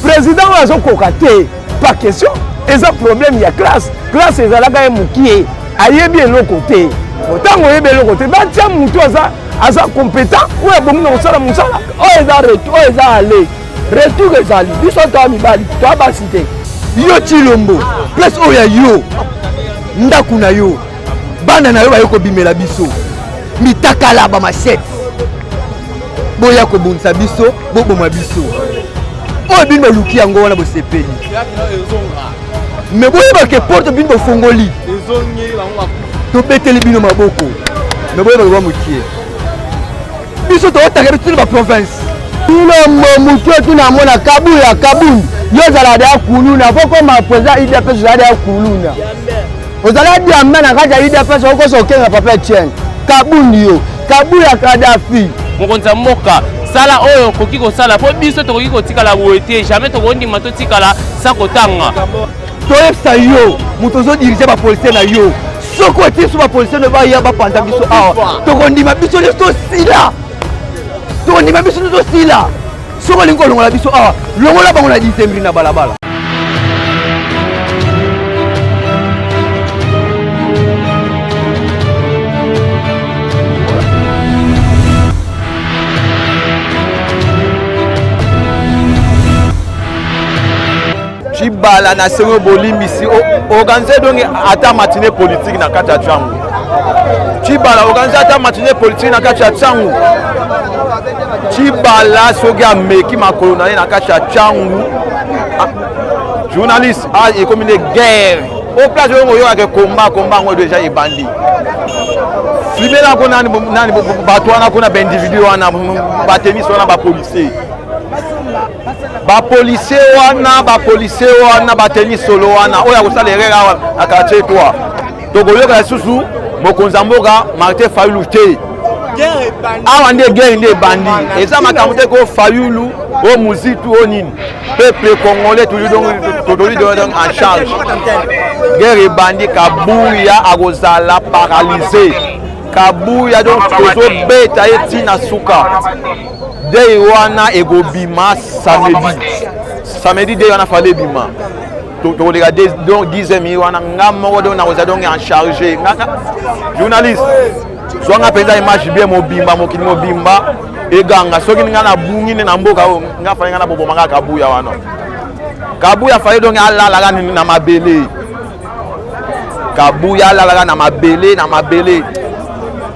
Président oyo azokoka te, pas question. Eza problème ya classe. Classe ezalaka ye mokie, ayebi eloko te. Ntango oyebi eloko te, batia motu aza aza compétent oyo abongi na kosala mosala. Oyo eza retour, oyo eza aller retour, ezali biso toa mibali, toa basi te. Yo Tshilombo, place oyo ya yo, ndako na yo, bana na yo baye kobimela biso mitakala bamashete, boya kobundisa biso, boboma biso. Oyo bino boluki yango wana, bosepeli, me boyebake porte bino bofongoli, tobeteli bino maboko, me boyebake bwa mokie biso tootaka biso na baprovince. Bilombo motu otuna amona Kabuya Kabund, yo ozala deya kuluna, po koma président UDPS ozala deya kuluna, ozala diamba na kati ya UDPS, okosa okenga papa Etienne Kabund, yo Kabuya Kadafi. Mokonzi ya mboka, sala oyo okoki kosala mpo biso tokoki kotikala boye te. Jamais tokondima totikala sa kotanga. Toyebisa yo, moto ozodirige bapolisier na yo, soki otie biso bapolisier no baya bapanza biso awa, tokondima biso nyonso tosila, tokondima biso nyonso tosila. Soki olingi kolongola biso awa, longola bango na dizembri na balabala. Tshibala na sengo bolimbisi, organise donc ata matinée politique na kati ya Tshangu. Tshibala, organise ata matinée politique na kati ya Tshangu. Tshibala soki ameki makolo na ye na kati ya Tshangu, journaliste, ekomi nde guerre o place oyo oyokaka komba komba yango deja ebandi. Filme nako nani nani bato wana kuna, baindividu wana, batenisi wana, bapolisier bapolisier wana, bapolisier wana bateni solo wana oyo akosala erreur awa na quartier 3, tokoyoka lisusu mokonzi ya mboka Martin Fayulu te. Awa nde guerre nde ebandi. Eza makambo te ko Fayulu o Muzitu o nini, peuple congolais tozali donc en charge. Guerre ebandi, Kabuya akozala paralysé. Kabuya donc tozobeta ye ntina suka. Dei wana ekobima samedi, samedi dei wana fale ebima, tokoleka donc 10 minutes wana nga moko donc nakozala donc en charge. Journaliste, zwanga mpenza image bien mobimba, mokili mobimba eganga. Soki nga nabungi nde na mboka oyo, nga fale nga naboboma nga Kabuya wana. Kabuya fale donc alalaka na mabele. Kabuya alalaka na mabele, na mabele.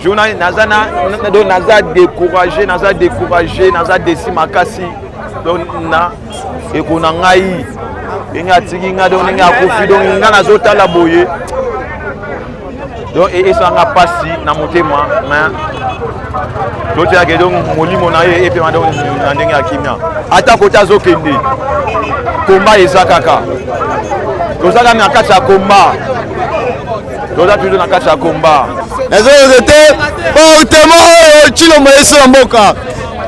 Journaliste, naza na donc naza découragé, naza découragé, naza déçu makasi. Donc na eko na ngai ndenge atiki ngai, donc ndenge akufi, donc ngai nazotala boye, donc esanga mpasi na motema. Mais totiaki donc molimo na ye epema donc na ndenge ya kimia. Ata kote azokende, komba eza kaka, toza kaka na kati ya komba, toza toujours na kati ya komba. Nazoyoka te portement oyo Tshilombo yeso na mboka.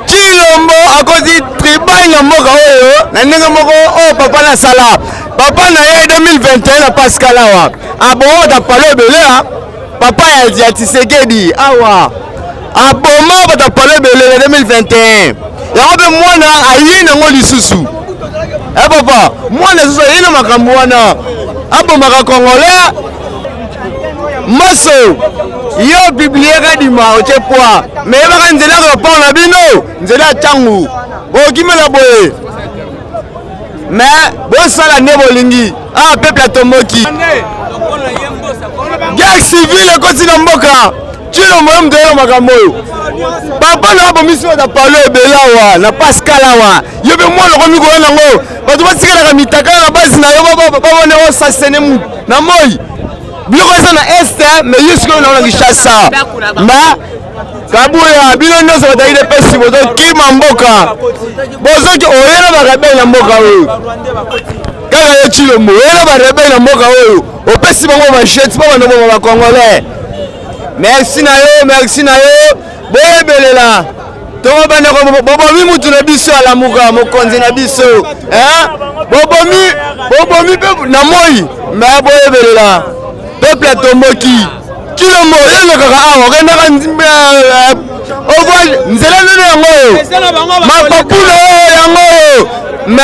Tshilombo akoti tribal na mboka oyo na ndenge moko oyo papa nasala papa na ye 2021 na Pascal awa abomaka palo ebele. Papa ya Tshisekedi awa aboma bato palo ebele na 2021. Yango mpe mwana aye nango lisusu. E papa, mwana lisusu aye na makambo wana, abomaka congolais maso. Yo publie Kadima, otie poids, me yebaka nzela ya lopango na bino, nzela ya ntango bokimela boye, me bosala nde bolingi. Ah, peuple atomboki, guerre civile ekoti na mboka. Tshilombo, yo moto oyeba makambo oyo. Papa na abomisi bato palo ebele awa na Pascal awa. Yo mpe mwana okomi koya nango, bato batikalaka mitaka na base na yo, babone osasene mutu na moi. Biloko eza na Est, mais ye sikoyo nango na Kinshasa. Ma Kabuya, bino nyonso bato ya UDPS bozokima mboka, bozoki oyela barebele na mboka oyo. Kaka yo Tshilombo oyela barebele na mboka oyo, opesi bango machete mpo bando boma bacongolais. Merci na yo, merci na yo. Boyebelela tongo, bandeko, bobomi mutu na biso, alamuka mokonzi na biso, bobomi, bobomi mpe na moi. Me boyebelela, peuple atomboki. Tshilombo yelekaka awa, okendaka ovoi nzela nini yango oyo, mapapula oyo yango oyo, me.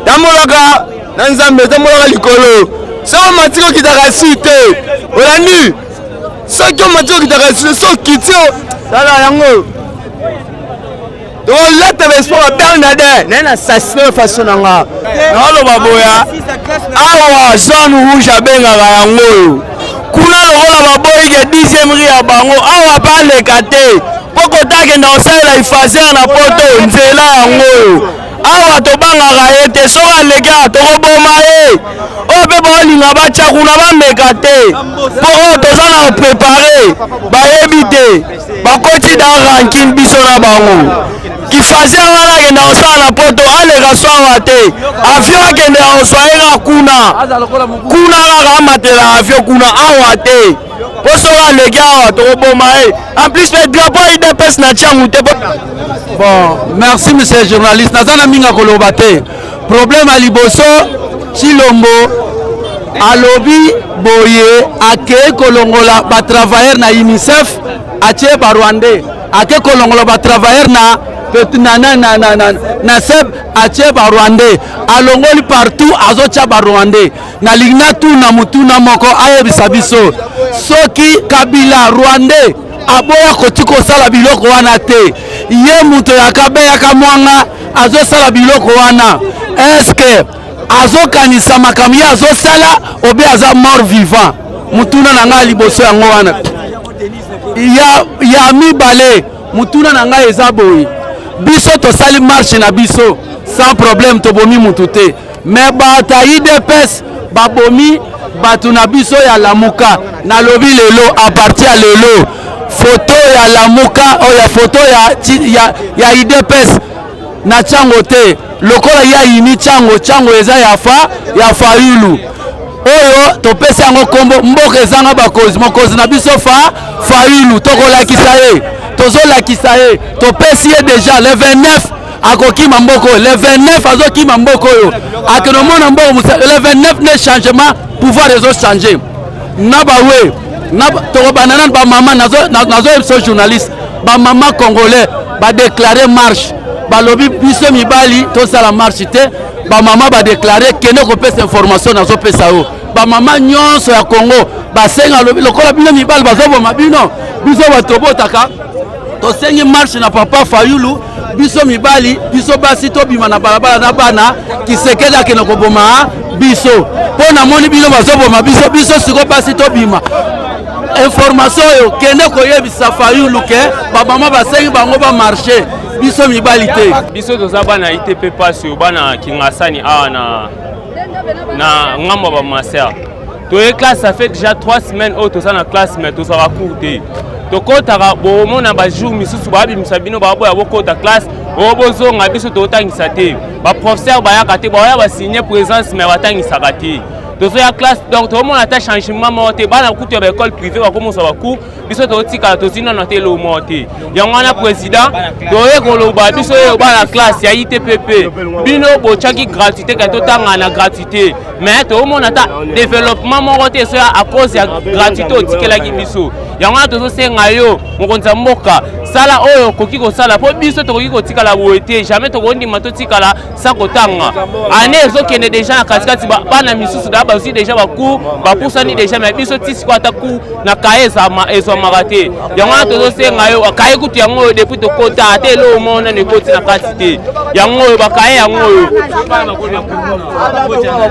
Tambolaka na Nzambe, tambolaka likolo. Soki omati kokitaka si te, olandi? Soki omati kokitaka si te, soki okiti tala yango tolata baespoir ba Bernadin naye na assassine façon na nga naoloba boya awa zone rouge abengaka yango oyo kuna lokola baboyi ke 10e ri ya bango awa mpe aleka te mpo kota akenda kosalela ifaser na poto nzela yango oyo awa tobangaka ye te soki aleki awa tokoboma ye oyo mpe baolinga batya kuna bameka te mpo oyo toza na prepare bayebi te bakoti da rankine biso na bango kifaser wana akenda kosala na poto aleka so awa te avion akende akozwa ye kaka kuna kuna kaka amatela avion kuna awa te mpo soki aleki awa tokoboma ye en plus mpe drapeau ya udps na tiangu te bon merci monsieur journaliste naza na mingi ya koloba te problème ya liboso chilombo alobi boye akei kolongola batravailleur na unicef atie barwandais ake kolongola batravailleur na na, na, na, na, na, na seb atie barwandais alongoli partout azotya barwandais nalingi natuna motuna moko ayebisa biso soki kabila rwandais aboya koti kosala biloko wana te ye moto ya kabeya kamwanga azosala biloko wana eske azokanisa makambo ye azosala obe aza mort vivant motuna na ngai liboso yango wana ya, ya mibale motuna na ngai eza boye biso tosali marche na biso sans problème tobomi motu te me bato ya udps babomi bato na biso ya lamuka nalobi lelo a partir ya lelo foto ya lamuka oyo ya foto ya, ya, ya udps na chango te lokola ye ayini chango chango eza ya fa ya fayulu oyo topesi yango nkombo mboka ezanga bakonzi mokonzi na biso fa fayulu tokolakisa ye tozolakisa ye topesi ye deja le 29 akokima mboka oyo le 29 azokima mboka oyo akende omona mboka mosa le 29 ne changement pouvoir ezochange na bawe tokobanda nanu bamama nazoyebisa journaliste bamama congolais badeklare marche balobi biso mibali tosala marche te bamama badeklare kende kopesa information nazopesa yo bamama nyonso ya congo basenga lobi lokola bino mibali bazoboma bino biso bato tobotaka tosengi marche na papa fayulu biso mibali biso basi tobima na balabala na bana kisekedi akende koboma biso mpo namoni bino bazoboma biso biso siko basi tobima information oyo kende koyebisa fayulu ke bamama basengi bango bamarche biso mibali te biso toza bana itp pasi oyo bana kingasani awa na, na ngambo ya bamaser toye classe ça fait déjà 3 semaines oyo toza na classe mais tozwaka cours te tokotaka bomona bajour misusu babimisa bino baboya bokota classe oyo bozonga biso totangisa te baprofesseur bayaka te baoya basigne présence mais batangisaka te tozoya classe donc tozomona ata changement moko te bana kutu ya baekole privé bakomoswa bacours biso totikala tozwi nano ata eloko moko te yango wana président toye koloba biso oyo bana classe ya itpp bino botyaki gratuité ka totanga na gratuité mais toomona ata développement moko te soya à cause ya gratuité otikelaki biso yango wana tozosenga yo mokonzi ya mboka sala oyo okoki kosala mpo biso tokoki kotikala boye te jamais tokondima totikala sans kotanga année ezokende deja na katikati bana misusu da bazwi deja bacours bapusani deja mais biso ti sikoyo ata cours na kaye ezwamaka te yango wana tozosenga yo kaye kutu yango oyo depuis tokota ata eloko moko nano ekoti na kati te yango oyo bakaye yango oyo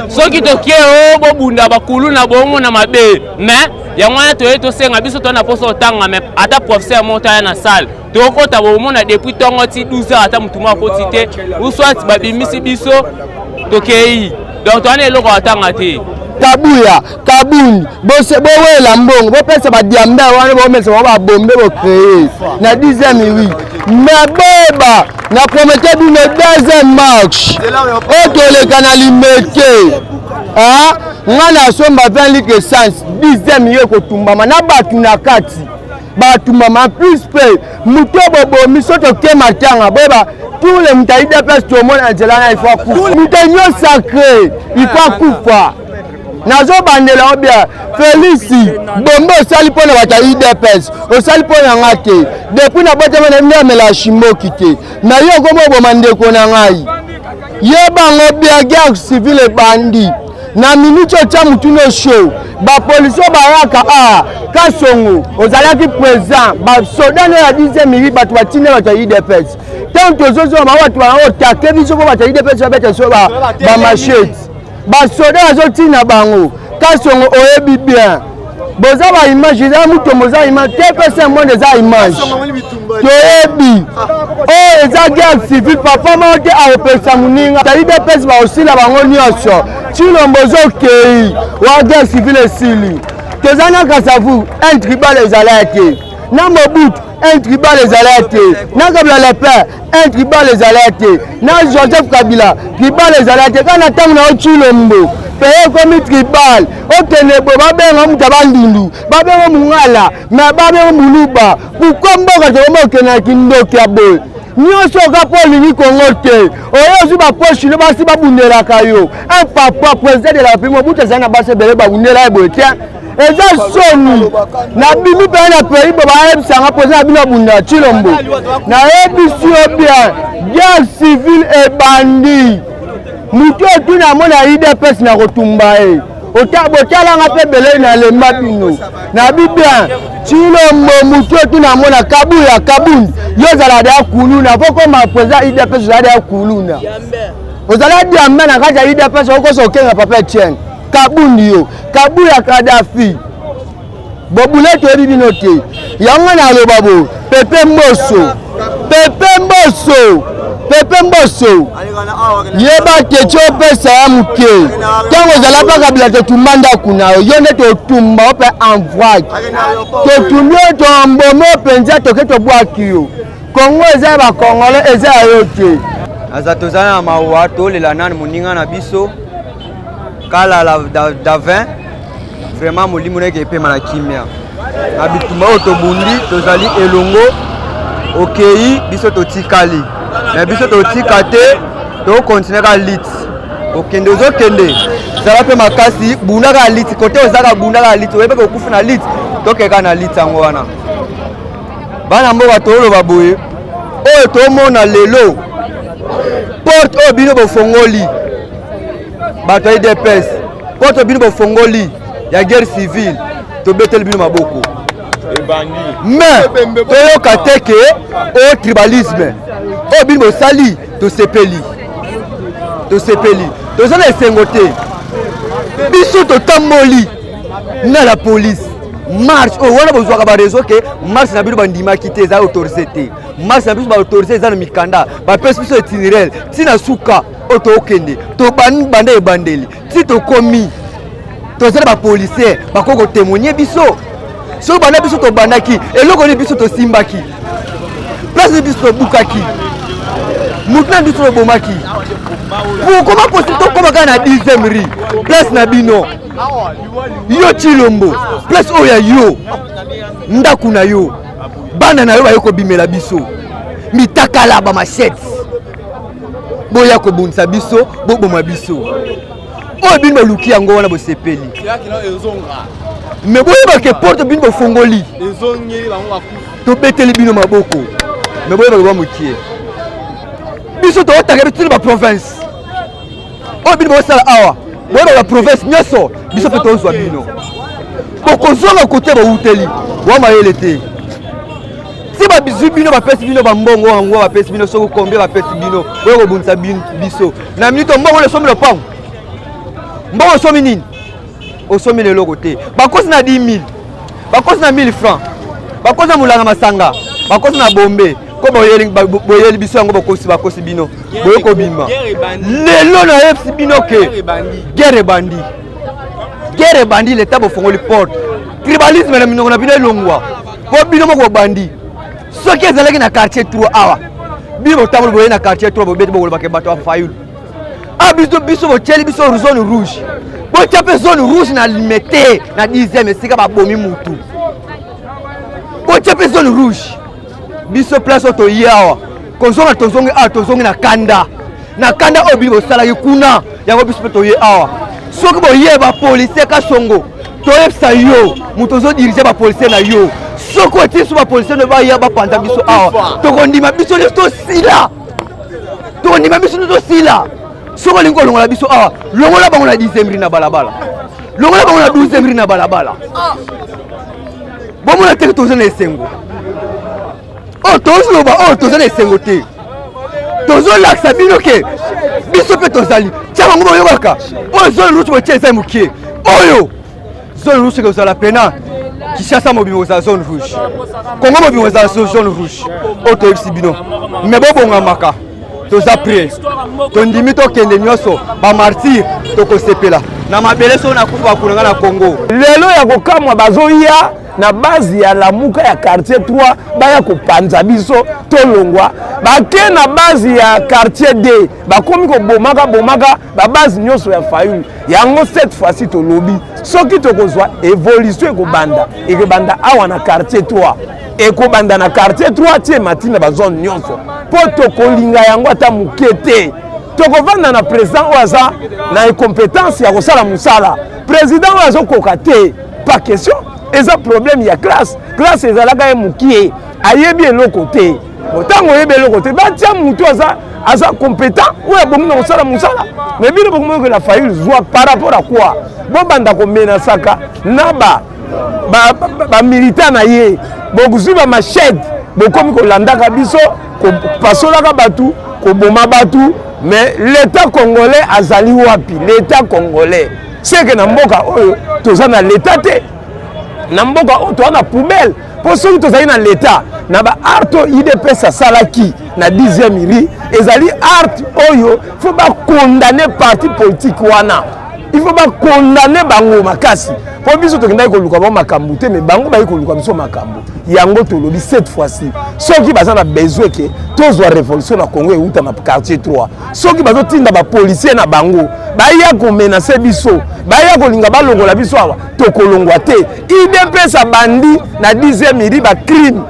soki tokie o bobunda bakulu na bongo na mabe mais yango wana toye tosenga biso toza na mposa otanga mais ata professeur moko taya na salle tokota bomona depuis ntongo ti 12 heures ata motu moko akoti te ou soit babimisi biso tokei donc towana eloko atanga te kabuya kabund bowela mbongo bopesa badiambe wana bomelisa bango babombe bocreye na 10e wi me boyeba na promete bino deuxième marche oyo toleka na limete ngai nasomba 20 litre essence 10e ye ekotumbama na bato na kati batumbama plus mpe moto bobomi so toke matanga boyeba tout le moto aida place tomona nzela na ifo akufa moto union sacré ifo akufa nazobandela yo bien felisi bombe osali mpo na bato ya udps osali mpo na nga te depuis nabotama na nde amela shimboki te na yo okoma oboma ndeko na ngai. Yeba yango bien, guerre civile ebandi na minute otya mutu no show. Bapolisi oyo bayaka a Kasongo, ozalaki présent, basoda no ya 10e mili, bato batinda bato ya UDPS. Ntango tozozonga bango, bato bango otake biso mpo bato ya UDPS babeta biso bamachete, basoda bazotina bango. Kasongo, oyebi bien, boza ba image, eza Mutombo, oza image, TPC monde eza image, toyebi oyo eza guerre civile. Papa moko te akopesa moninga ta UDPS, bakosila bango nyonso. Tshilombo, ozokei wa guerre civile esili. Toza na Kasavu, un tribal ezala te, na Mobutu un tribal ezala te, na Kabila le père un tribal ezala te, na Joseph Kabila tribal ezala te. Kaka na ntango na yo Tshilombo, peye ekomi tribal. Okende boye, babenga moto ya Bandundu, babenga Mongala, me babenga Moluba. Pourquoi mboka tokoma okende na kindoki ya boye nyonso? Oka mpo olingi Kongo te, oyo ozwi bapoche no, basi babundelaka yo. Un papa président de la République, Mobutu azali na basi ebele babundela ye boye te. Eza soni. Nabimi mpenza na pays bo bayebisanga président na bino abundela Tshilombo. Nayebisi yo bien, guerre civile ebandi. Motu otuna amona UDPS na kotumba ye, botalanga mpe ebele, nalemba bino. Nabi bien, Tshilombo, motu otuna amona Kabuya Kabundi, yo ozala deya kuluna po koma président UDPS, ozala deya kuluna, ozala diamba na kati ya UDPS, okosa okenga papa Etienne Kabundi, yo Kabuya Kadafi bobule, toyebi bino te. Yango naloba boye, Pepe Mboso, Pepe Mboso, Pepe Mboso, yeba te ti opesa ya moke. Ntango ozala mpa Kabila, totumba ndako na yo, yo nde totumba yo mpe en vrac, totumbi yo, tombome yo mpenza, toke tobwaki yo. Kongo eza ya Bacongolais, eza ya yo te. Aza toza na mawa, tolela nani moninga na biso Kalala Davin. Vraiment, molimo na eke epema na kimia. Na bitumba oyo tobundi, tozali elongo. Okei, biso totikali na biso, totika te, tokontinue kaka lit. Okende, ozokende, zala mpe makasi, bunda kaka lit kote ozaka, bunda kaka lit, oyebaka okufi na lit, tokeka na lit yango wana. Bana mboka, toloba boye, oyo tomona lelo, porte oyo bino bofongoli, bato ya UDPS, porte bino bofongoli ya guerre civile, tobeteli bino maboko. Mais toyoka te ke oyo tribalisme oyo bino bosali. Tosepeli, tosepeli, toza na esengo te. Biso totamboli na la police, marche oyo wana bozwaka bareseau ke marche na bino bandimaki te, eza autorisé te. Marche na biso baautorisé, eza na mikanda, bapesi biso itinéraire ntina suka oyo tokende. Tobanda ebandeli ti tokomi, toza na bapolicier bakoki kotémoigne biso. Soki banda biso tobandaki, eloko nini biso tosimbaki? Place nini biso tobukaki? Motu na biso tobomaki? Pourquoi possible tokóma kaka na 10e rue, place na bino, yo Tshilombo, place oyo ya yo, ndako na yo, bana na yo baye kobimela biso mitakala, bamachete, boya kobundisa biso, boboma biso? Oyo bino boluki yango wana, bosepeli. Me boyebake porte bino bofongoli, tobeteli bino maboko. Me boyebake ba mokie, biso tootaka biso na baprovince. Oyo bino bosala awa, boyebaka baprovince nyonso, biso mpe tozwa bino. Bokozonga kote bowuteli wa mayele te. Ti babizwi bino, bapesi bino bambongo yango, bapesi bino soki combien, bapesi bino oyo kobundisa biso na minute. Mbongo osombi lopango, mbongo osombi nini? Osombi na eloko te. Bakosi na 10 000, bakosi na 1000 francs, bakosi na molanga masanga, bakosi na bombe ko boyeli biso yango. Bokosi, bakosi bino, boye kobima lelo. Nayebisi bino ke guerre ebandi, guerre ebandi. Leta bofongoli porte tribalisme na minoko na bino, elongwa mpo bino moko bobandi. Soki ezalaki na quartier 3 awa, bino botamboli, boye na quartier 3, bobeti, bokolobaka bato ya Fayulu. A biso, biso botieli biso zone rouge, botia mpe zone rouge na Limete na 10e, esika babomi mutu, botia mpe zone rouge. Biso place oyo toye awa, kozonga tozongi awa, tozongi na kanda, na kanda oyo bino bosalaki kuna, yango biso mpe toye awa. Soki boye bapolisier Kasongo, toyebisa yo, moto ozodirige bapolisier na yo, soki otie biso bapolisier no baya bapanza biso awa, tokondima biso nyonso tosila, tokondima biso nyonso tosila. Soki olingi kolongola biso awa, longola bango na 10e rue na balabala, longola bango na 12e rue na balabala. Bomona teke toza na esengo oyo tozoloba, oyo toza na esengo te, tozolakisa bino ke biso mpe tozali. Tia bango boyokaka oyo zone rouge botia eza mokie, oyo zone rouge ekozala pena Kinshasa mobimba kozala zone rouge, Congo mobimba kozala zone rouge. Oyo toyebisi bino, me bobongamaka, toza prêt, tondimi tokende nyonso bamartyr, tokosepela na mabele. Soki nakufa, bakuna nga na Congo. Lelo ya kokamwa, bazoya na base ya Lamuka ya quartier 3, baya kopanza biso, tolongwa. Bake na base ya quartier D, bakomi kobomaka bomaka babase nyonso ya Fayulu. Yango cette fois-ci tolobi, soki tokozwa évolution, ekobanda ekobanda awa na quartier 3, ekobanda na quartier 3 tie emati na bazone nyonso, mpo tokolinga yango ata moke te. Tokovanda na président oyo aza na incompétence ya kosala mosala, président oyo azokoka te? Pas question. Eza problème ya classe. Classe ezalaka ye mokie, ayebi eloko te. Ntango oyebi eloko te, batia motu aza compétent, oyo abongi na kosala mosala. Mais bino bokomoyokela Fayulu zwa par rapport à quoi? Bobanda komenasaka na bamilitant na ye, bokozwi bamachete, bokomi kolandaka biso, kopasolaka bato, koboma bato. Mais l'État congolais azali wapi? L'État congolais seke na mboka oyo toza na l'État te. Na mboka oyo toza na poubelle, mpo soki tozali na l'État, na baacte oyo UDPS asalaki na 10e rue, ezali acte oyo faut bacondamner parti politique wana, il faut bacondamner bango makasi, mpo biso tokendaki koluka bango makambo te, mais bango bayi koluka biso makambo. Yango tolobi, cette fois-ci, soki baza na besoin ke tozwa révolution na Congo euta na quartier 3, soki bazotinda bapolicier na bango baya komenacer biso, baya kolinga balongola biso awa, tokolongwa te. UDPS abandi na 10e rue bacrime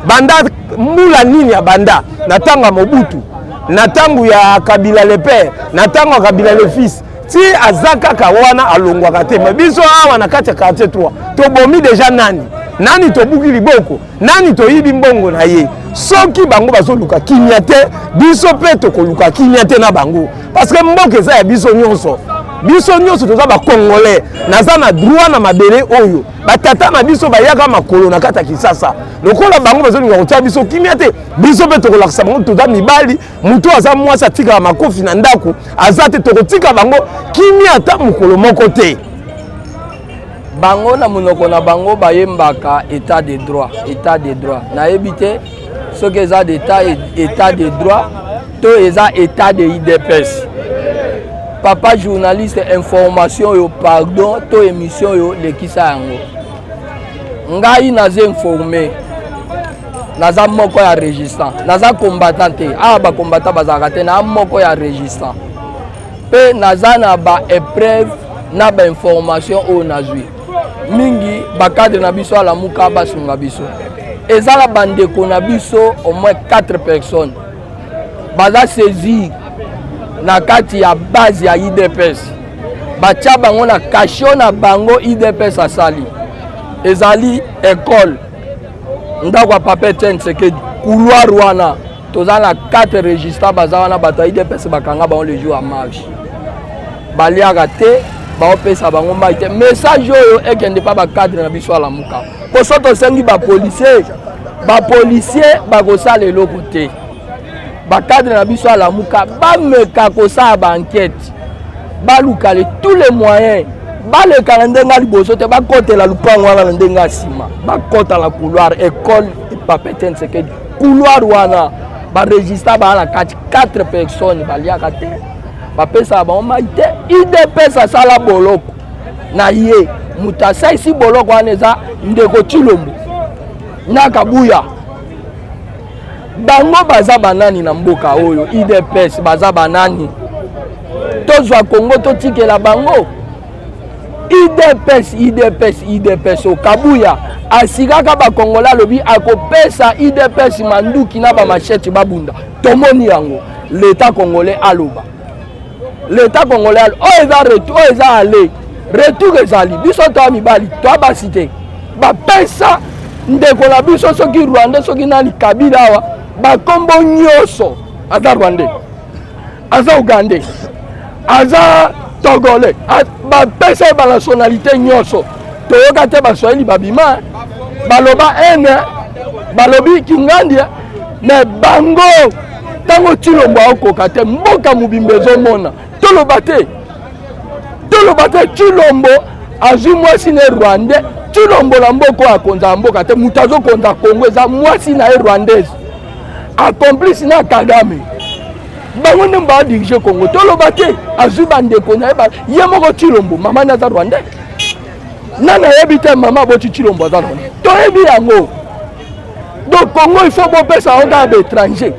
banda mbula nini? Abanda na ntango ya Mobutu, na ntango ya Kabila le père, na ntango ya Kabila le fils, ti aza kaka wana, alongwaka te. Mais biso awa na kati ya quartier 3, tobomi déjà nani nani, tobuki liboko nani, toyibi mbongo na ye. Soki bango bazoluka kimia te, biso mpe tokoluka kimia te na bango, parce que mboka eza ya biso nyonso. Biso nyonso toza bacongolais. Naza na droit na mabele oyo batata na biso bayaka makolo na kati ya Kisasa. Lokola bango bazolinga kotia biso kimia te, biso mpe tokolakisa bango toza mibali. Motu aza mwasi atikaka makofi na ndako aza te. Tokotika bango kimia ata mokolo moko te. Bango na monoko na bango bayembaka état de droit, état de droit. Nayebi te soki eza d'état, état de droit to eza état de UDPS. Papa journaliste, information oyo, pardon, to émission oyo, lekisa yango. Ngai naza informé, naza moko ya résistant, naza combattant te. Awa bacombattant bazalaka te. Naa moko ya résistant mpe naza na baépreuve na bainformation oyo nazwi mingi. Bacadre na biso alamuka, basunga biso. Eza na bandeko na biso au moins 4 personnes baza saisir na kati ya base ya UDPS, batia bango na cachot na bango. UDPS asali ezali école, ndako ya papa Etienne Tshisekedi, couloir wana toza na 4 résistant baza wana. Bato ya UDPS bakanga bango le jour ya marche, baliaka te, baopesa bango mai te. Message oyo ekende mpa bacadre na biso alamuka, mpo so tosengi bapolicier, bapolicier bakosala eloko te. Bacadre na biso alamuka bameka kosala baenquête, baluka le tous les moyens, baleka na ndenge ya liboso te, bakotela lupango wana na ndenge ya nsima, bakɔta na couloir école papa Etienne Tshisekedi. Couloir wana barésistant baa na kati, 4 personnes baliaka te, bapesaka bango mai te. UDPS asala boloko na ye, moto asalisi boloko wana eza ndeko Tshilombo na Kabuya. Bango baza banani na mboka oyo? UDPS baza banani? Tozwa Kongo, totikela bango UDPS. UDPS, UDPS, okabuya asikaka bakongola, alobi akopesa UDPS manduki na bamachete babunda. Tomoni yango, l'État congolais aloba, l'État congolais oyo eza retour, oyo eza aller retour ezali biso toya mibali, toya basi te. Bapesa ndeko na biso soki rwandais, soki nani, Kabila awa, bakombo nyonso, aza rwandais, aza ugandais. Aza togolais, bapesa ye banationalité nyonso. Toyoka te baswahili babima baloba ene, balobi kingandi, me bango ntango Tshilombo aokoka te, mboka mobimba ezomona. Toloba te, toloba te. Tshilombo azwi mwasi na ye rwandais. Tshilombo na mboka oyo akonzaka mboka te, moto azokonza Kongo eza mwasi na ye rwandaise, acomplice na Kagame. Bango nde badirige Congo. Toloba te, azwi bandeko na ye, ye moko Tshilombo mama nde aza rwandais. Nani ayebi te mama aboti Tshilombo aza rwandais? Toyebi yango. Donc Congo il faut bopesa yango kaka baétranger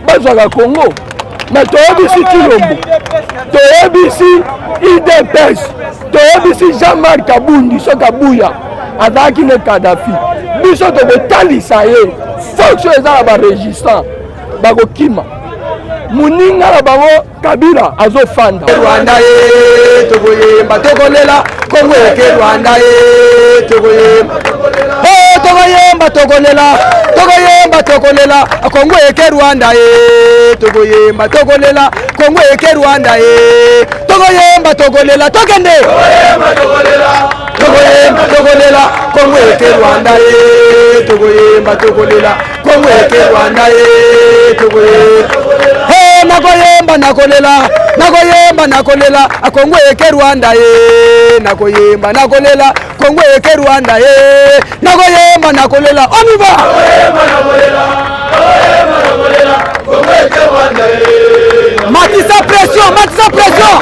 bazwaka Congo. Mais toyebisi Tshilombo, toyebisi UDPS, toyebisi Jean-Marc Kabundi, soki Abuya azalaki ne Kadhafi, biso tokotalisa ye force oyo eza na barésistant bakokima moninga na bango Kabila azofanda. Rwanda ye tokoyemba tokolela, Kongo eke Rwanda ye tokoyemba, oh, tokoyemba tokolela, tokoyemba tokolela, Kongo eke Rwanda ye tokoyemba tokolela, Kongo eke Rwanda ye tokoyemba tokolela, tokende tokoyemba tokolela, tokoyemba tokolela, Kongo eke Rwanda ye tokoyemba tokolela, Kongo eke Rwanda ye tokoyemba, oh, nakoyemba nakolela, nakoyemba nakolela, Kongo eke Rwanda ye nakoyemba nakolela, Kongo eke Rwanda ye nakoyemba nakolela, on y va. Nakoyemba nakolela, nakoyemba nakolela, Kongo eke Rwanda ye. Matisa pression, matisa pression.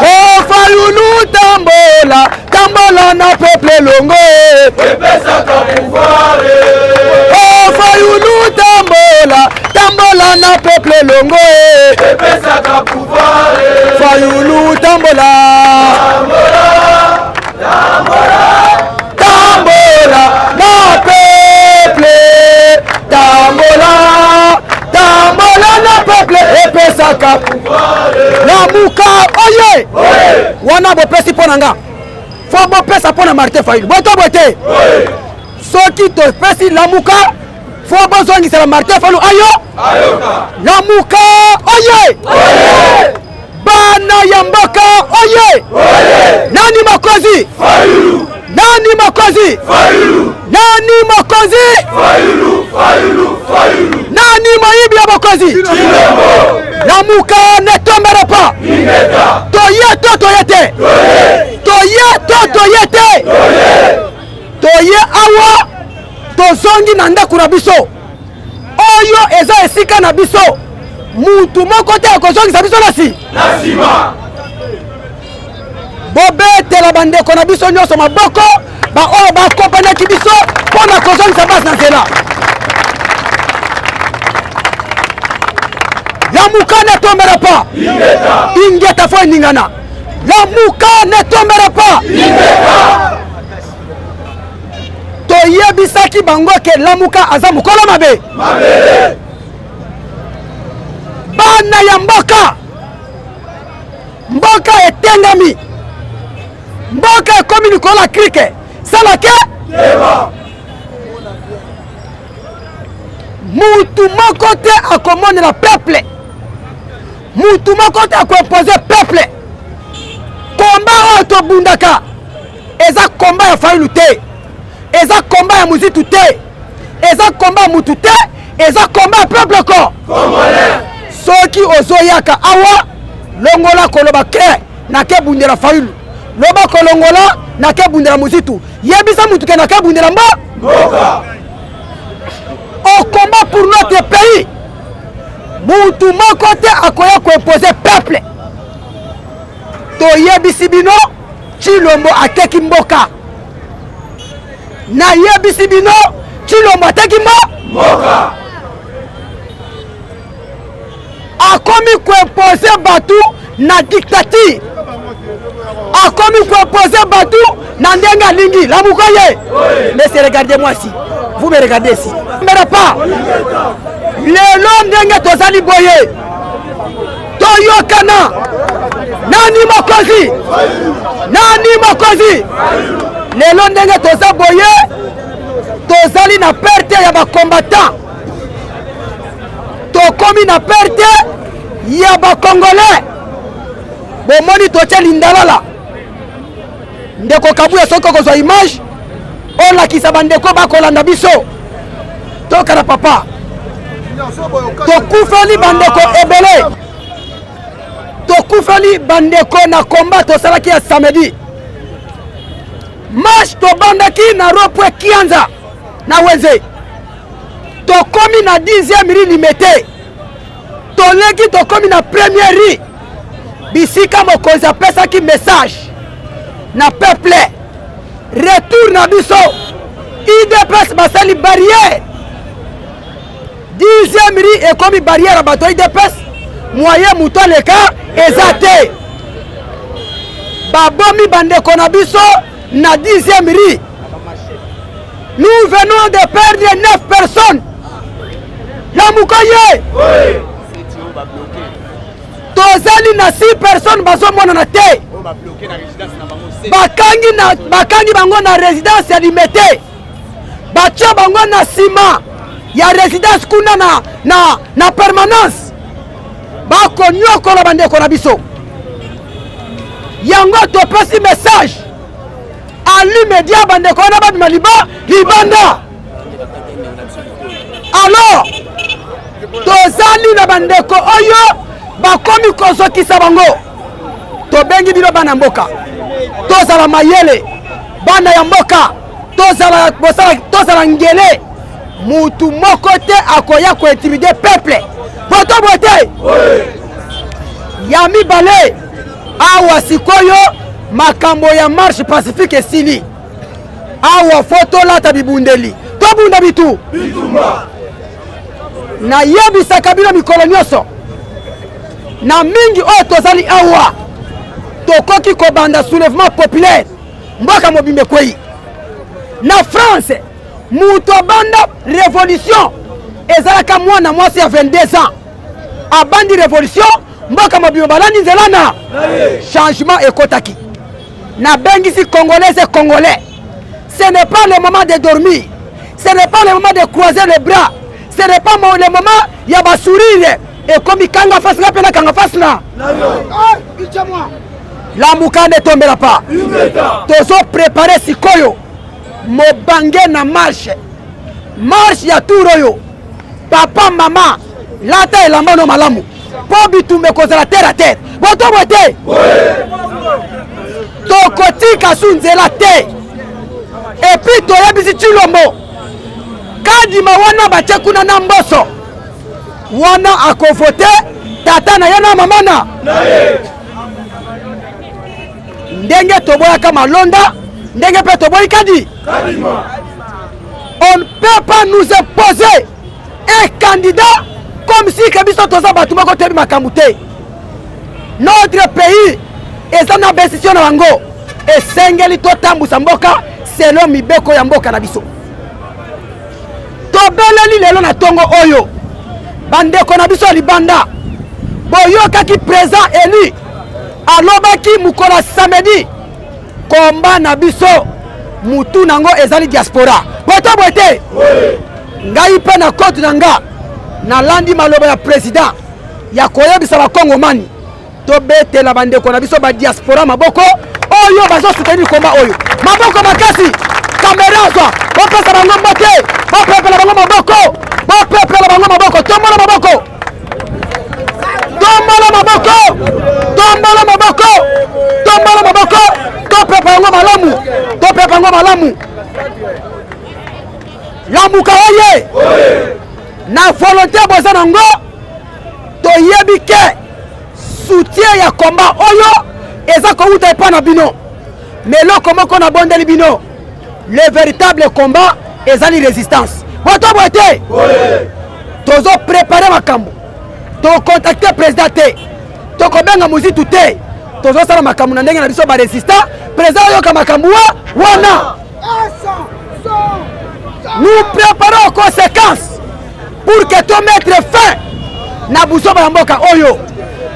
Oh, Fayulu tambola, tambola na peuple longo. Epesaka pouvoir. Oh, Fayulu tambola, tambola na peuple longo. Epesaka pouvoir. Fayulu tambola. Tambola, tambola. Tambola na peuple. Tambola, tambola na peuple epesaka pouvoir. Lamuka oye. Wana bopesi mpo na nga, fo bopesa mpo na Martin Fayulu. Boto boye te. Soki topesi Lamuka, fo bozongisela Martin Fayulu ayo. Lamuka oye. Bana ya mboka oye. Nani mokonzi? Nani mokonzi? Nani mokonzi? Nani moyibi ya bokonzi? Lamuka ne tombera pas. Toye to toye te. Toye to toye te. Toye awa tozongi na ndako na biso. Oyo eza esika na biso. Mutu moko te akozongisa biso na si. Na nsima. Bobetela bandeko na biso nyonso maboko, baoyo bakompanyaki biso mpo na kozongisa basi na nzela. Lamuka ne tombera pas. Ingeta fo eningana. Lamuka ne tombera pas. Toyebisaki bango ke Lamuka aza mokolo mabe. Bana ya mboka, mboka etengami, mboka ekomi likolo ya krike. Sala ke mutu moko te akomonela peuple, mutu moko te akoimpose peuple. Komba oyo tobundaka eza komba ya Fayulu te, eza komba ya Muzitu te, eza komba ya mutu te, eza komba ya peuple ko. Soki ozoyaka awa, longola koloba ke nake bundela Fayulu, loba kolongola nake bundela Muzitu, yebisa mutu ke nake bundela mboka. Au combat pour notre pays, mutu moko te akoya koimpose peuple. Toyebisi bino Tshilombo ateki mboka. Nayebisi bino Tshilombo ateki mboka. Akomi koimpose batu na dictature, akomi koimpose batu na ndenge alingi. Lamuka ye. Mais regardez-moi ici, vous me regardez ici. Mais pas lelo ndenge tozali boye, toyokana. Nani mokonzi? Nani mokonzi? Lelo ndenge toza boye, tozali na perte ya bacombattant, tokomi na perte ya bacongolais. Bomoni totie lindalala. Ndeko Kabuya, soki okozwa image olakisa bandeko bakolanda biso. Tokana papa, tokufeli bandeko ebele, tokufeli bandeko na combat tosalaki ya samedi. Marche tobandaki na rond-point Kianza na wenze, tokomi na 10e rue Limete, toleki tokomi na première rue bisika mokonzi apesaki message na peuple. Retour na biso UDPS basali barrière 10e rue ekomi barrière ya bato ya UDPS, moyen moto aleka eza te. Babomi bandeko na biso na 10e rue. Nous venons de perdre 9 personnes. Lamuka ye. Tozali na 6 personnes bazomonana te. Bakangi na bakangi bango na résidence ya Limete. Batia bango na nsima ya résidence kuna na, na, na permanence. Bakonyokola bandeko na biso. Yango topesi message ali media bandeko wana babima liba libanda. Alors tozali na bandeko oyo bakomi kozokisa bango. Tobengi bino bana mboka, tozala mayele bana ya mboka, tozala bosala, tozala ngele. Mutu moko te akoya kointimide peuple boto boye te. Ya mibale, awa sikoyo makambo ya marche pacifique esili. Awa fo tolata bibundeli, tobunda bitu. Nayebisaka bino mikolo nyonso na mingi oyo tozali awa, tokoki kobanda soulèvement populaire, mboka mobimba ekwei. Na France moto abanda révolution ezalaka mwana mwasi ya 22 ans, abandi révolution, mboka mobimba balandi nzela na changement ekotaki. Nabengisi congolais et congolais, ce n'est pas le moment de dormir, ce n'est pas le moment de croiser les bras, ce n'est pas le moment ya basourire. Ekomi kanga fasi nga mpe nakanga fasi na lamuka nde tombela pa. Tozo prepare sikoyo mobange na marche, marche ya tour oyo. Papa mama lata elamba no malamu mpo bitumba ekozala terre à terre. Botobo te, tokotika su nzela te. Epuis toyebisi Tshilombo kadima wana batie kuna na mboso wana akovote tata na ye na mama na ndenge toboyaka malonda, ndenge mpe toboyi kadi. On ne peut pas nous imposer un candidat comme si que biso toza bato moko toyebi makambo te. Notre pays eza na besisio na bango, esengeli totambusa mboka selon mibeko ya mboka na biso. Tobeleli lelo na tongo oyo bandeko na biso ya libanda, boyokaki président élu alobaki mokolo ya samedi, komba na biso mutu nango ezali diaspora. Boto boye te, ngai mpe na kote na nga nalandi maloba ya président ya koyebisa bakongomani tobetela bandeko na biso ba diaspora maboko oyo bazosoutenir komba oyo, maboko makasi. Kamera azwa, bopesa bango mbote, bopepela bango maboko, bopepela bango maboko, tombola maboko, tombola maboko, tombola maboko, tombola maboko, topepa yango malamu, topepa yango malamu. Lamuka oye na volonté boza nango, toyebi ke soutien ya combat oyo eza kowuta epa na bino. Mais eloko moko nabondeli bino, le véritable combat ezali résistance. Boto boye te, tozo prépare makambo, tokontacte président te, tokobenga mozitu te, tozosala makambo na ndenge na biso ba résistant. Président oyoka makambo wana. Nous préparons aux conséquences pour que to mettre fin na buzoba ya mboka oyo.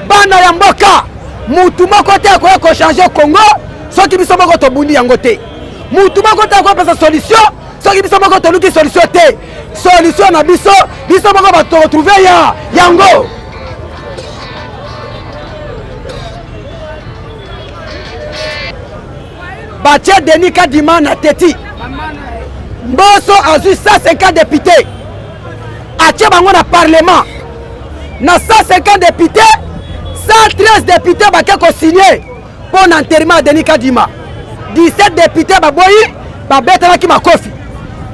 Bana ya mboka, mutu moko te akoya kochanger Congo soki biso moko tobundi yango te. Mutu moko te akoya pesa solution soki biso moko toluki solution te. Solution na biso, biso moko bato toretrouve ya yango. Batie Denis Kadima na teti. Mboso azwi 150 députés. Atie bango na parlement. Na 150 députés, 113 députés bake ko signer mpo na enterrement ya Denis Kadima. 17 députés baboyi babetelaki makofi.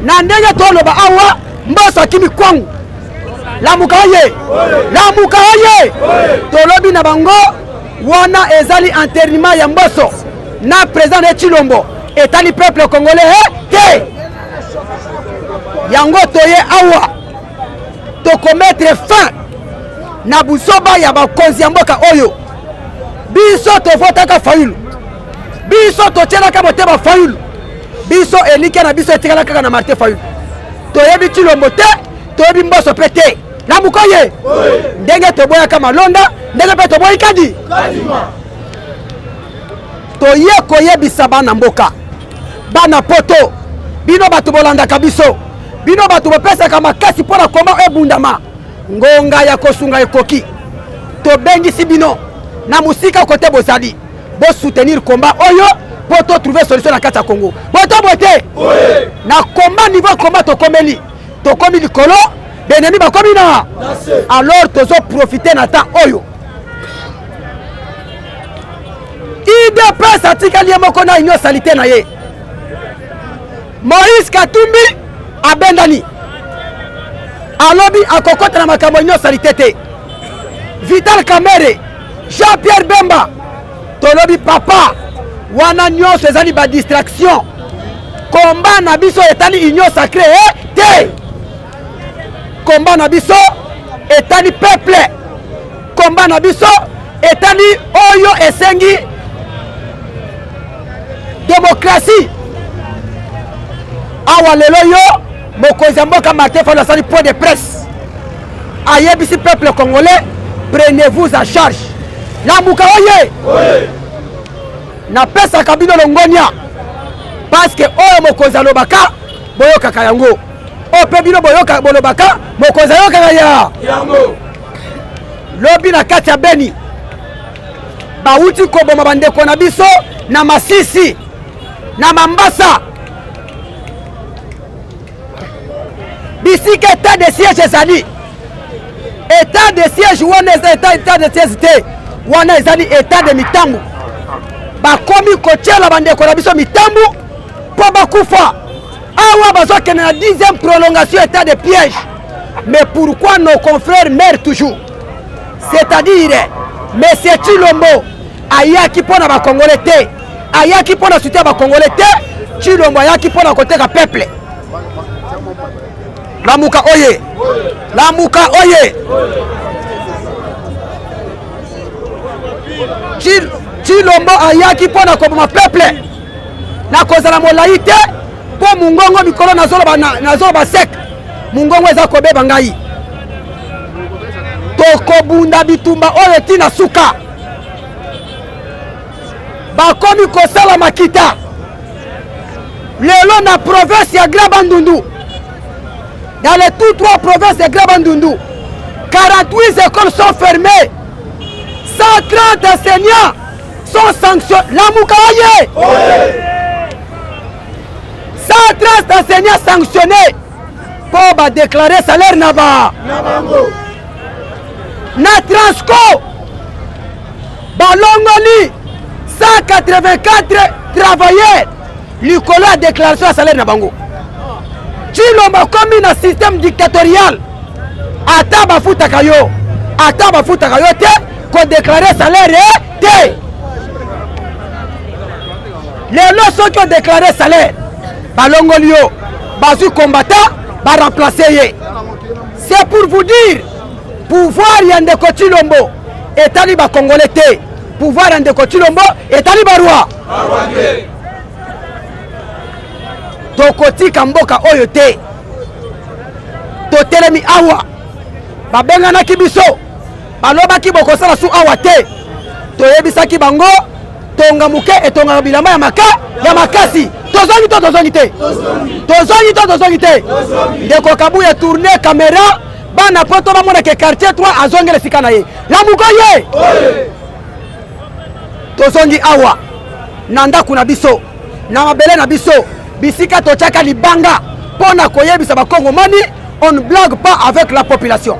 Na ndenge toloba awa Mboso akimi kwangu. Lamuka oye! Lamuka oye! Tolobi na bango wana ezali enterrement ya Mboso na président na Tshilombo etali peuple congolais eh, te. Yango toye awa tokomettre fin na buzoba ya bakonzi ya mboka oyo. Biso tovotaka Fayulu, biso totyelaka motema Fayulu, biso elikya na biso etikala kaka na Martin Fayulu. Toyebi Tshilombo te, toyebi Mboso mpe te. Lamuka ye ndenge toboyaka malonda, ndenge mpe toboyi kadi. Toye koyebisa bana mboka, bana poto, bino bato bolandaka biso, bino bato bopesaka makasi mpo na komba ebundama, ngonga ya kosunga ekoki. Tobengisi bino na mosika kote bozali, bosoutenir komba oyo mpo to trouver solution na kati ya Congo. Boto bote na komba niveau komba tokomeli, tokomi likolo, benemi bakomi na alors tozo profiter na temps oyo. UDPS atikali ye moko na union salite na ye. Moïse Katumbi abendani, alobi akokota na makambo ya union salite te. Vital Kamerhe, Jean-Pierre Bemba, tolobi papa wana nyonso ezali ba distraction. Combat na biso etali union sacrée eh, te. Combat na biso etali peuple. Combat na biso etali oyo esengi démocratie. Awa lelo yo mokonzi ya mboka Martin Fayulu asali point de presse, ayebisi peuple congolais prenez-vous en charge. Lamuka oye, napesaka bino longonia parce que oyo mokonzi alobaka boyokaka yango, oyo mpe bino boyoka bolobaka mokonzi ayokaka ya yango. Lobi na kati ya Beni bawuti koboma bandeko na biso na Masisi na Mambasa, bisika etat de siège ezali. Etat de siège wana eza etat de siège te, wana ezali etat de mitambu. Bakomi kotiela bandeko na biso mitambu mpo bakufa. Awa bazokende na 10e prolongation état de piège. Mais pourquoi nos confrères meurent toujours? C'est-à-dire, Monsieur Tshilombo ayaki mpo na ba Congolais te, ayaki mpo na soutien ya ba Congolais te. Tshilombo ayaki mpo na koteka peuple. Lamuka oye, lamuka oye. Tshilombo ayaki mpo na koboma peuple. Nakozala molai te mpo mungongo mikolo nazoloba nazoloba sec, mungongo eza kobeba ngai. Tokobunda bitumba oyo tina suka. Bakomi kosala makita lelo na province ya Grand Bandundu, dans les toutes trois provinces de Grand Bandundu, 48 écoles sont fermées, 130 enseignants sont sanctionnés. Lamuka oye! 130 enseignants sanctionnés pour ba déclarer salaire na ba na Transco balongoli 184 travailleurs likolo ya déclaration ya salaire na bango. Tshilombo akomi na système dictatorial, ata bafutaka yo ata bafutaka yo te, ko déclarer salaire te. Lelo soki o déclarer salaire balongoli yo, bazwi combattant ba remplacer ye. C'est pour vous dire pouvoir ya ndeko Tshilombo etali ba Congolais te, pouvoir ya ndeko Tshilombo etali ba roi. Tokotika mboka oyo te. Totelemi awa, babenganaki biso, balobaki bokosala su awa te. Toyebisaki bango tonga moke etongaka bilamba ya maka ya makasi. Tozongi to tozongi te? Tozongi to tozongi te? Ndeko Kabuya tourne caméra, bana poto bamona ke quartier 3 azongela esika na ye. Lamuka ye! Tozongi awa na ndako na biso. na mabele na biso bisika totyaka libanga mpo na koyebisa bakongomani on ne blague pas avec la population.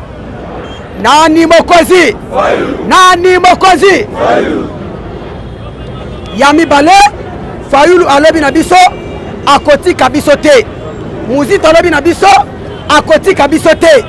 Nani mokonzi? Nani mokonzi? Ya mibale, Fayulu alobi na biso akotika biso te. Muzito alobi na biso akotika biso te.